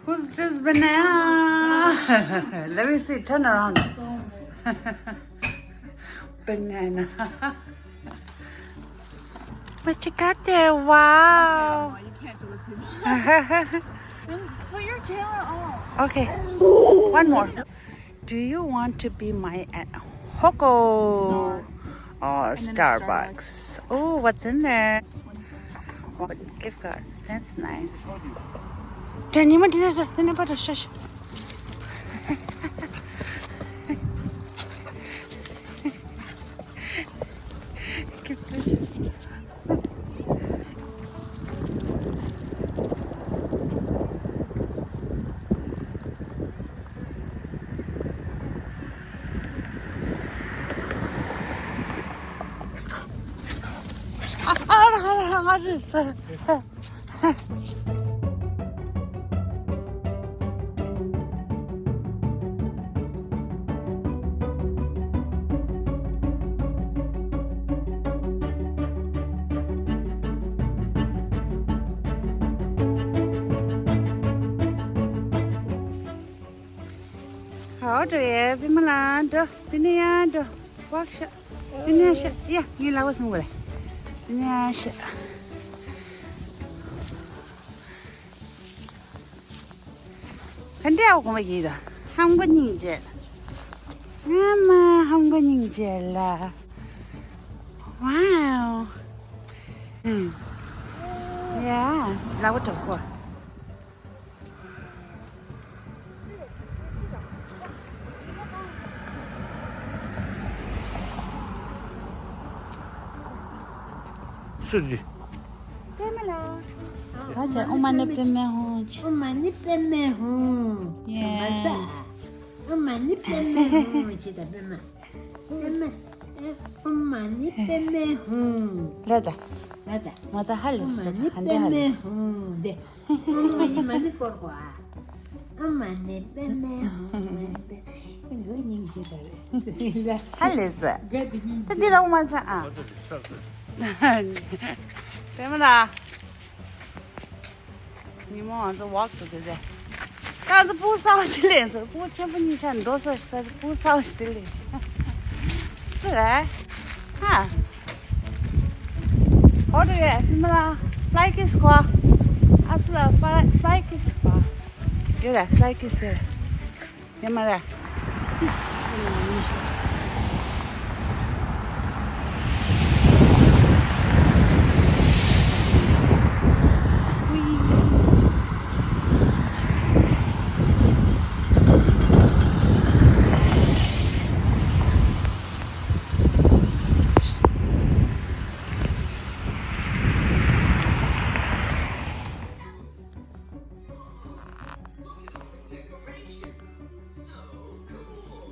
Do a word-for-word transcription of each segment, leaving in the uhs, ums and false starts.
Who's this banana? Let me see. Turn around. Banana. What you got there? Wow. You can't show this to me. Put your camera on. Okay. One more. Do you want to be my at Hoko or Starbucks? Oh, what's in there? What gift card? That's nice. Danny, what did I do? Then I put a shush. How do you? Pima la do. Pina ya do. Walk sha. Pina sha. Ya, ni la wa sung le. Pina sha. ག་འདྲ་འོ་གོ་མ་གི་ད། ཧམ་གོ་སྙིང་རྗེ། ཨ་མ་ཧམ་གོ་སྙིང་རྗེ་ལ། Wow. Yeah. ལ་བ་དྲག་གོ། སུ་ཅི། པདྨ་ལགས། ཨ་ཅེ་ཨོཾ་མ་ཎི་པདྨེ་ཧཱུྃ་ཅེ། ཨོཾ་མ་ཎི་པདྨེ་ཧཱུྃ། ཡེ། མ་ས། ཨོཾ་མ་ཎི་པདྨེ་ཧཱུྃ་ཅེ་ད་པདྨ། པདྨ། ཨོཾ་མ་ཎི་པདྨེ་ཧཱུྃ། ལ་ད། ལ་ད། མ་ད་ཧ་ལས་ད་ཧ་འདྲ་ཧ་ལས། ཨོཾ་མ་ཎི་པདྨེ་ཧཱུྃ་དེ། ཨོཾ་མ་ཎི་མ་ཎི་སྐོར་གོ་ཨ། ཨོཾ་མ་ཎི་པདྨེ་ཧཱུྃ་མ་ཎི་པདྨེ། འགྲོ་སྙིང་རྗེ་ད་རེད། ཧ་ལས་ཟེར། དགའ་དེ་སྙིང་རྗེ། ད་འདི་ལ་འོ་མ་ཆ་ཨ། པདྨ་ལགས། ཉིན་མོ་ང་ཚོ་ཝོག་ཏུ་དེ་རེད། ད་ཚོ་སྤུ་གུ་གསར་པ་ཞིག་ལེན་སོང་། སྤུ་གུ་ཆེན་པོ་གཉིས་ཆ་འགྲོ་ས་ཞིག་ད་ཚོ་སྤུ་གུ་གསར་པ་ཞིག་དེ་ལེན། སུ་རེད། ཧ། ཨོ་རེད། སི་མ་ལ་ཕ་ལའི་ཀིས་གོ། ཨ་སུ་ལ་ཕ་ལའི་ཀིས་གོ། ཡོད་རེད། ཕ་ལའི་ཀིས་ཡོད་རེད། ཡོད་མ་རེད།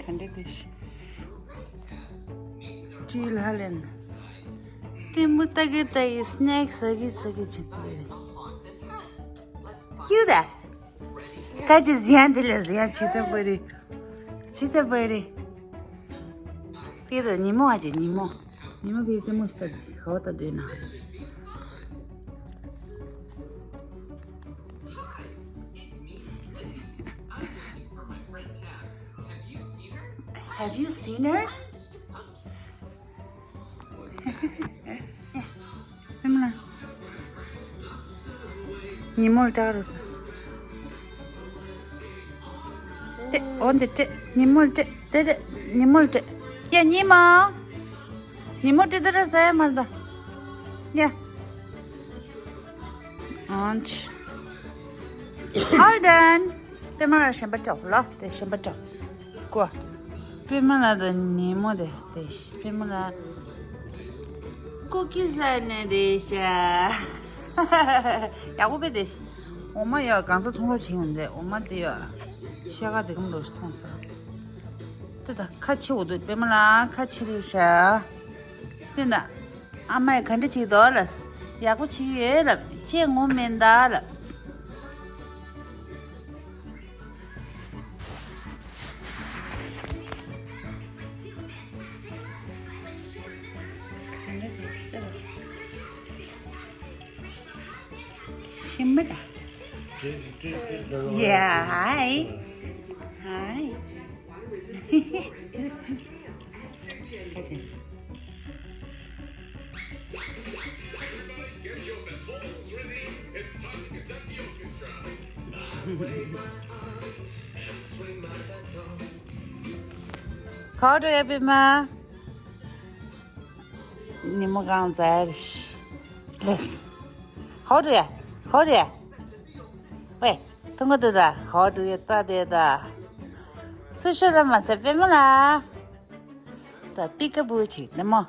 ག་འདྲ་འདི་ཤི། ཅི་ལ་ལེན། ལྟད་མོ་ལྟ་གི་ལྟ་གི་སི་ནེག་ཟ་གི་ཟ་གི་བྱེད་ཀྱི་རེད། ཀྱུ་ད། ཁ་ཅིག་ཟིན་དེ་ལས་ཟིན་ཇི་ལྟ་བུ་རེད། ཇི་ལྟ་བུ་རེད། ཕི་དོ་ཉིན་མོ་ཨ་ཅེ་ཉིན་མོ། ཉིན་མོ་ཕི་ལྟད་མོ་ཞིག་ལྟ་དུས་ཧ་བ་ལྟ་དུས་ན། Have you seen her? ཉིན་མོར་བཀྲ་རུ། ཏེ་འོ་འདི་ཏེ་ཉིན་མོར་ཏེ་ཏེ་ཏེ་ཉིན་མོར་ཏེ། ཡ་ཉིན་མོ། ཉིན་མོ་ཏེ་ཏེ་ར་ཟ་ཡ་མ་ལ་ད། ཡ། Aunt. All done. པདྨ་ལགས་གཞན་པ་སྤྲོ་ལོ། དེ་གཞན་པ་སྤྲོ། ཀོ། པདྨ་ལགས་དང་ཉིན་མོ་དེ་དེ་པདྨ་ལགས། ཀོ་ཀི་ཟ་ནས་དེ་ཤ། ཡག་པོ་པེ་དེ། འོ་མ་ཡོད་གང་ཚ་འཐུང་རོགས་བྱེད་ཡོང་དེ་འོ་མ་དེ་ཡོད། ཤ་ཁ་དེ་གམ་རོ་ཞིག་འཐུང་ས། དེ་ད་ཁ་ཕྱེ་འོ་དུ་པདྨ་ལགས་ཁ་ཕྱེ་རེད་ཤ། དེ་ན། ཨ་མས་ག་འདྲ་བྱེད་དོ་ལབ། ཡག་པོ་བྱེད་ཀྱི་ཡོད་ལབ། ཅེས་ངོ་མེད་ད་ལབ། ག་འདྲ་བྱེད་དོ། ཤིམ་པ་ད། Yeah, hi. Hi. ག་པར་འགྲོ་ཡ་པད་མ། ཉིན་མོ་གང་ཟེར། ལེས། ག་པར་འགྲོ་ཡ། ག་པར་འགྲོ་ཡ། ཝེ། ཐུང་གོ་དེ་ད་ག་པར་འགྲོ་ཡ་ལྟ་དེ་ད། ཚུར་ཤོག་ལ་མ་ཟེར་པད་མ་ལ། ད་པི་ཀ་བུ་ཅིག་ནི་མོ།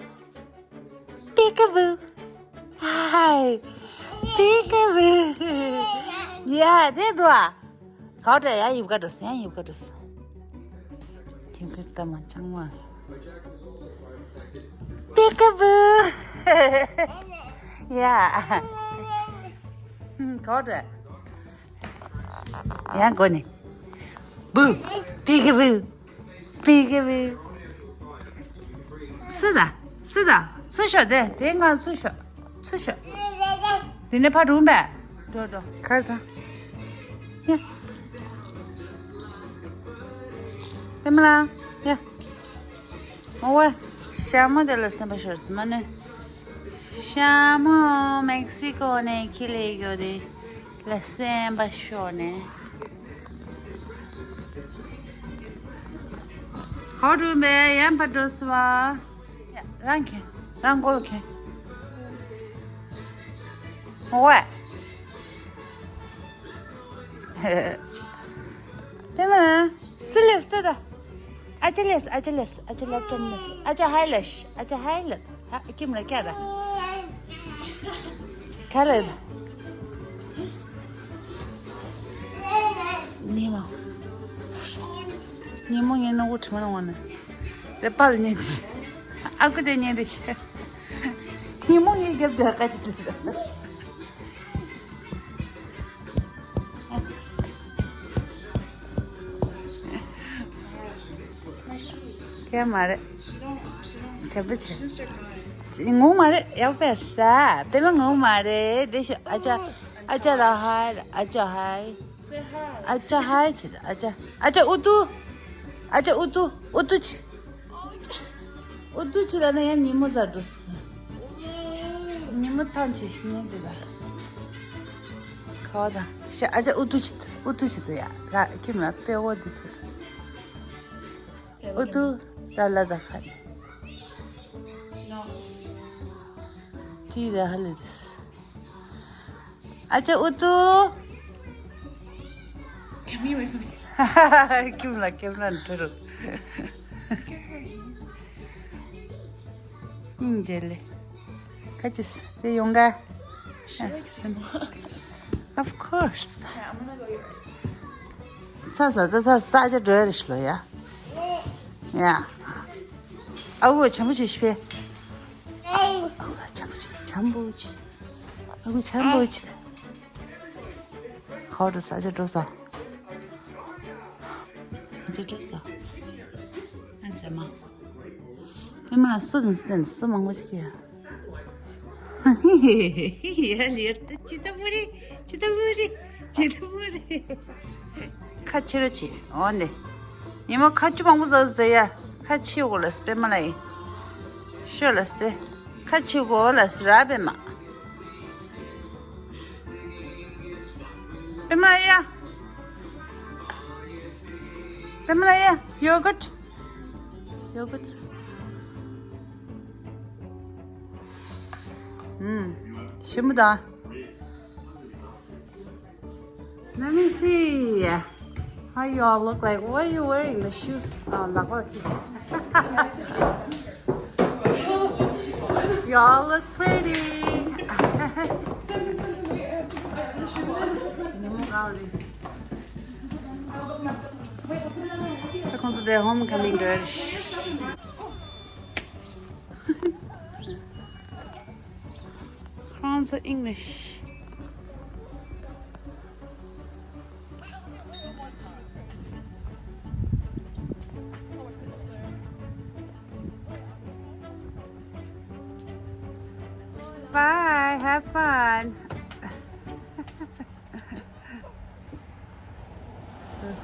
པི་ཀ་བུ། ཧའི། པི་ཀ་བུ། ཡ་དེ་འདུག་ཨ། ག་པར་འགྲོ་ཡ། ཡིབ་ག་འགྲོ་སོང་། ཡིབ་ག་འགྲོ་སོང་། ཡིབ་ག་ལྟ་མ་ཅང་མ། པི་ཀ་བུ། ཡ། ག་པར་འགྲོ་ཡ། ཡང་སྒོ་ནས། བུ། པི་ཀ་བུ། པི་ཀ་བུ། སི་ད། སི་ད། ཚུར་ཤོག་དེ། དེ་ང་ཚུར་ཤོག་ཚུར་ཤོག་དེ་ནས་ཕར་རུམ་པས། འགྲོ་འགྲོ། ག་རེ་ད། ཡ། པད་མ་ལགས། ཡ། ཨོ་ཝེ། ཞྭ་མོ་དེ་ལ་སེམས་པ་ཤོར་སི་མ་ནི། ཞྭ་མོ་མེག་སི་ཀོ་ནས་ཁྱེར་སླེབས་ཡོད་དེ་ལ་སེམས་པ་ཤོར་ནས། ག་པར་འགྲོ་པས། ཡང་ཕར་འགྲོ་སོང་བ། ཡ། རང་ཁྱེར། རང་མགོ་ལ་ཁྱེར། ཨོ་ཝེ། པད་མ། སི་ལེས་ཏེ་ད། ཨ་ཅག་ལེས། ཨ་ཅག་ལེས། ཨ་ཅག་ལེབ་ཀྲོབ་ལེས། ཨ་ཅག་ཧའི་ལེས། ཨ་ཅག་ཧའི་ལེས། ཧ་ཀིམ་ལ་ཀྱ་ད། ག་ལེ་ད། ཉི་མ། ཉི་མོ་ངའི་ནོར་བུ་དྲི་མ་ལ་འོང་ནས། དེ་པ་ལ་ཉན་དེ། ཨ་ཁུ་དེ་ཉན་དེ། ཉི་མོ་ངའི་རྒྱབ་དེ་ཁ་ཅིག་དེ། ཁྱད་མ་རེད། བྱམས་པོ་བྱས། ངོ་མ་རེད། ཡག་པས་ར། དེ་ལ་ངོ་མ་རེད། དེ་ཤ་ཨ་ཅག་ཨ་ཅག་ལ་ཧའི། ཨ་ཅག་ཧའི། ཨ་ཅག་ཧའི་བྱེད། ཨ་ཅག་ཨ་ཅག་ཨུ་ཏུ། ཨ་ཅག་ཨུ་ཏུ། ཨུ་ཏུ་བྱེད། ཨུ་ཏུ་བྱེད་ལ་ན་ཡང་ཉིན་མོ་ཟ་འགྲོ་སི། ཉིན་མོ་ཐང་ཆད་ཤི་ཉན་དེ་ད། ཁ་བ་ད། ཤ་ཨ་ཅག་ཨུ་ཏུ་བྱེད། ཨུ་ཏུ་བྱེད་དེ་ཡ། ར་ཁྱིམ་ལ་པེ་འོ་དེ་ཚོ། ཨུ་ཏུ་ར་ལ་ད་ཁ་ནི། ཏི་ར་ཧ་ལེ་དིས། ཨ་ཅག་ཨུ་ཏུ། Come here, my friend. ཁྱིམ་ལ་ཁྱིམ་ལ་འགྲོ་རུ། སྙིང་རྗེ་ལེ། ཁ་ཅིག་དེ་ཡོང་ག She likes him. Of course. Yeah, I'm gonna go eat right. ཚ་ས་ད་ཚ་ས་ད་ཅག་འགྲོ་ཡ་རེ་ཤི་ལོ་ཡ། ཡ། ཨ་འུ་བྱམས་པོ་བྱེད་ཤི་པས། ཨ་འུ་བྱམས་པོ་བྱེད། བྱམས་པོ་བྱེད། ཨ་འུ་བྱམས་པོ་བྱེད། ཧོ་འགྲོ་ས་ཅག་འགྲོ་ས། ཅག་འགྲོ་ས། ཨ་ཟེར་མ། ཨེ་མ་སུ་དང་སུ་དང་སུ་མང་པོ་ཞིག་ཡ། ཡ་ལེར་ཏེ་ཅི་ད་བུ་རེ། ཅི་ད་བུ་རེ། ཅི་ད་བུ་རེ། ཁ་ཕྱི་རུ་ཕྱི་འོ་ནི། ཉི་མ་ཁ་ཆུ་མང་པོ་ཟ་ཟེར་ཡ། ཁ་ཕྱི་གོ་ལ་སི་པད་མ་ལ་ཡིན། ཤོད་ལ་སི་ཏེ། ཁ་ཕྱི་གོ་ལ་སི་ར་པད་མ། པད་མ་ལ་ཡ། པད་མ་ལ་ཡ། Yogurt. Yogurt. ཞིམ་པོ་དང་། Let me see. How you all look like? What are you wearing? The shoes? Oh, ལག་པ། You all look pretty. ཉི་མ་དགའ་བ་རེད། ད་ཁོང་ཚོ་དེ་ཧོམ་ཁམ་མིང་འགྲོ་རེད། France English. Bye, have fun. ཨ།